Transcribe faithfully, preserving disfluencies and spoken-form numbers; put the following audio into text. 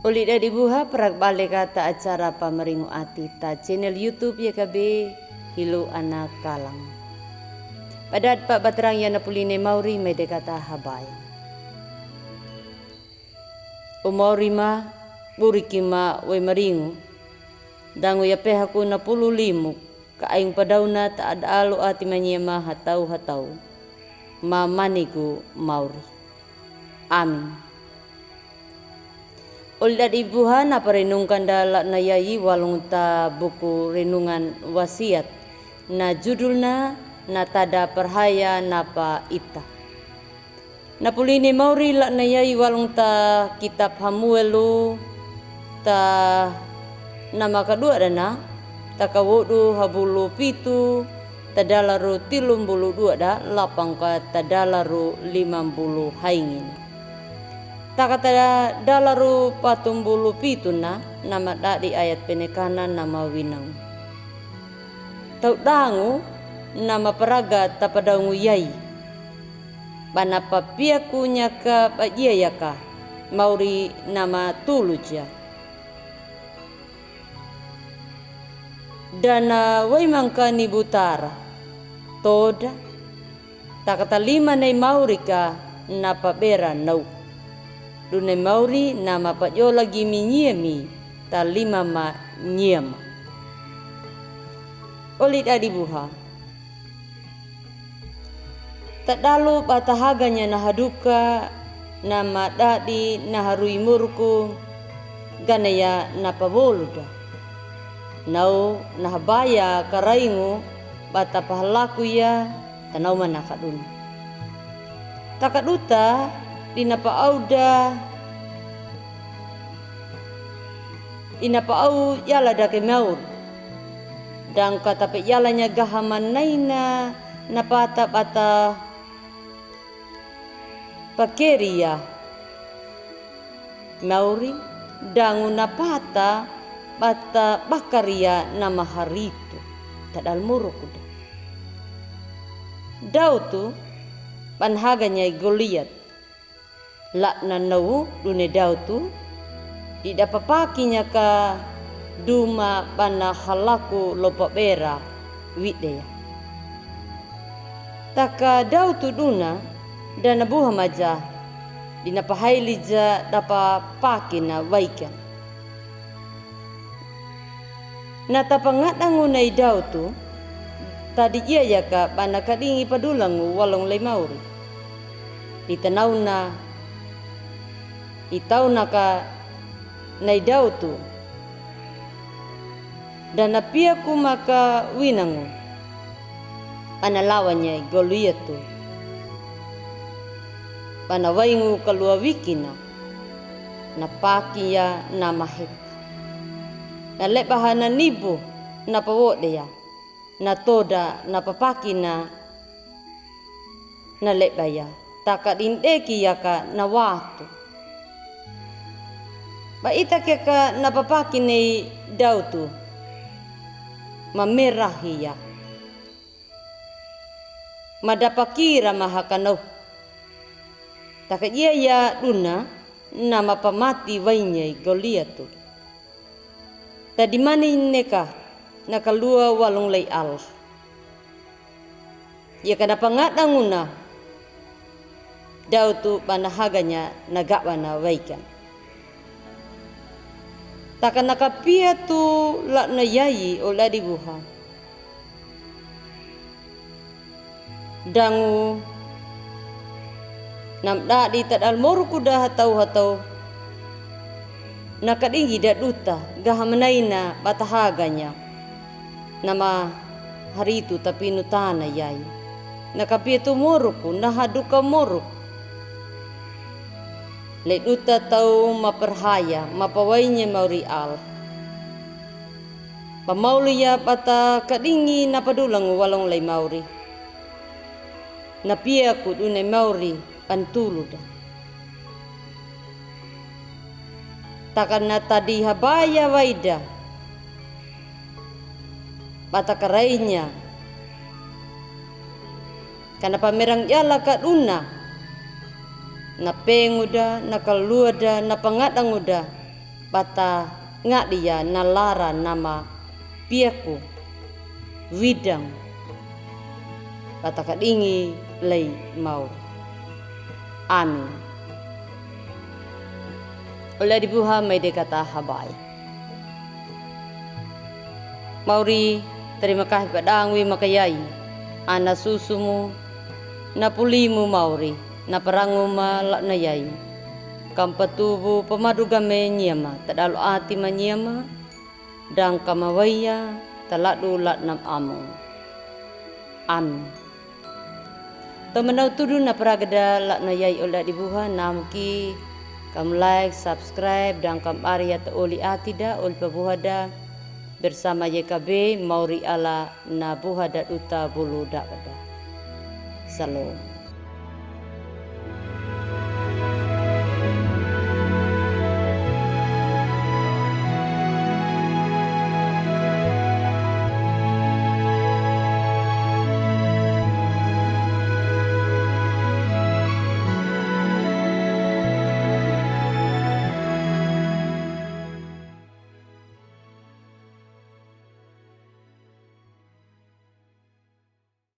Oli dadi buha, paragbaleka ta acara Pamaringu Ati ta channel YouTube YKB Hilo Ana Kalang. Padad pa batarang ya na puline mauri mai deka ta habaya. O mauri ma, buriki ma wai maringu. Dangu ya pehaku na pulu limu, ka aingu padauna ta adalo ati manyema hatau-hatau. Ma maniku mauri. Amin. Oli dadi buha, na parenungkan da ladna yayi walung ta buku renungan Wasiat. Na judulna na tada parhaya na pa ita. Na puline mauri ladna yayi walung ta kitab Hamuelu ta na makadua dana, ta kawodu habulu pitu, ta dalaru tilumbulu dua da, lapang ka ta dalaru limambulu haingina. Ta ka ta dalaru patumbulu pitu na, na madadi ayat penekana na mawinangu. Tau dangu na maparaga ta padaungu yayi. Bana papiaku nyaka badia yaka, mauri na matuluja. Dana wai mangka ni butara. Toda, ta ka ta lima nai mauri ka na pabera nau. Dune mauri na mapajola gi mi nyia mi, ta lima ma nyia ma. Oli dadi buha. Ta dalu bata haganya na haduka, na madadi na harui muruku, gana ya na pawoluda. Nau na habaya karaingu, bata pahalaku ya, ta nau mana kaduna. Ta kaduta, di na paauda, di na paau yala dake mauri. Dang ka ta pe yala nya gaha manaina, na pata bata pakeri ya. Mauri, dangu na pata bata bakari ya na maharitu, ta dal muruku da. Dautu, bana haganya i Goliat. Ladna nau dune dautu, di dapa paki nyaka duma bana halaku lopa bera wide ya. Ta ka dautu duna, dana buha maja, di na pahaili ja dapa paki na waikan. Na ta pangadangu na i dautu, ta di ia yaka bana kadingi padulangu walung lai mauri. Di ta nauna, i tauna ka na i dautu. Dana piaku maka winangu. Ana lawa nya i Goliatu. Bana waingu kalua wikina. Na paki ya na maheka. Na leba ha na nibu na pawode ya. Na toda na papaki na na leba ya. Ta ka dindeki yaka na watu. Ba ita keka na papaki nei dautu. Mamerahi ya. Madapakira mahakanau. Ta ka ia ya duna na mapamati wainya i Goliatu. Ta di mani neka na kalua walung lai Allah. Ia ka na pangadanguna dautu bana haganya na gabana waikan. Ta ka na kapia tu lana yai o ladi buha. Dangu na mdadi ta dal moruku da hatau-hatau. Na kadingi da duta gaha manaina bata haganya. Na maharitu tapinu tana yai. Na kapia tu moruku, na haduka moruku. Lei duta tau maparhaya, mapawainya mauri Allah. Pamauli ya bata kadingi na padulang walung lai mauri. Na piaku dune mauri pantuluda. Ta ka na tadi habaya waida. Bata karainya. Ka na pamerang yala ka duna. Na penguda, na kaluada, na pangadanguda. Bata ngadiya na lara nama piyaku widang bata kadingi lei mauri. Amin. Ole Adi Buha mai de kata habai. Mauri, terima kasih padang wi makayai. Ana susumu, na pulimu mauri, na parangu ma la'na yai. Kam patubu pamadu game nyama, tadalu ati ma nyama, dang kamawaiya, taladu la'na amu. Amin. Tomanau tudu na paragada la'na yai Ole Adi Buha, namu ki kam like, subscribe, dang kam ari ata oli ati da, oli pabuha da. Bersama Y K B, mauri ala na buha da duta bulu da kada. Shalom.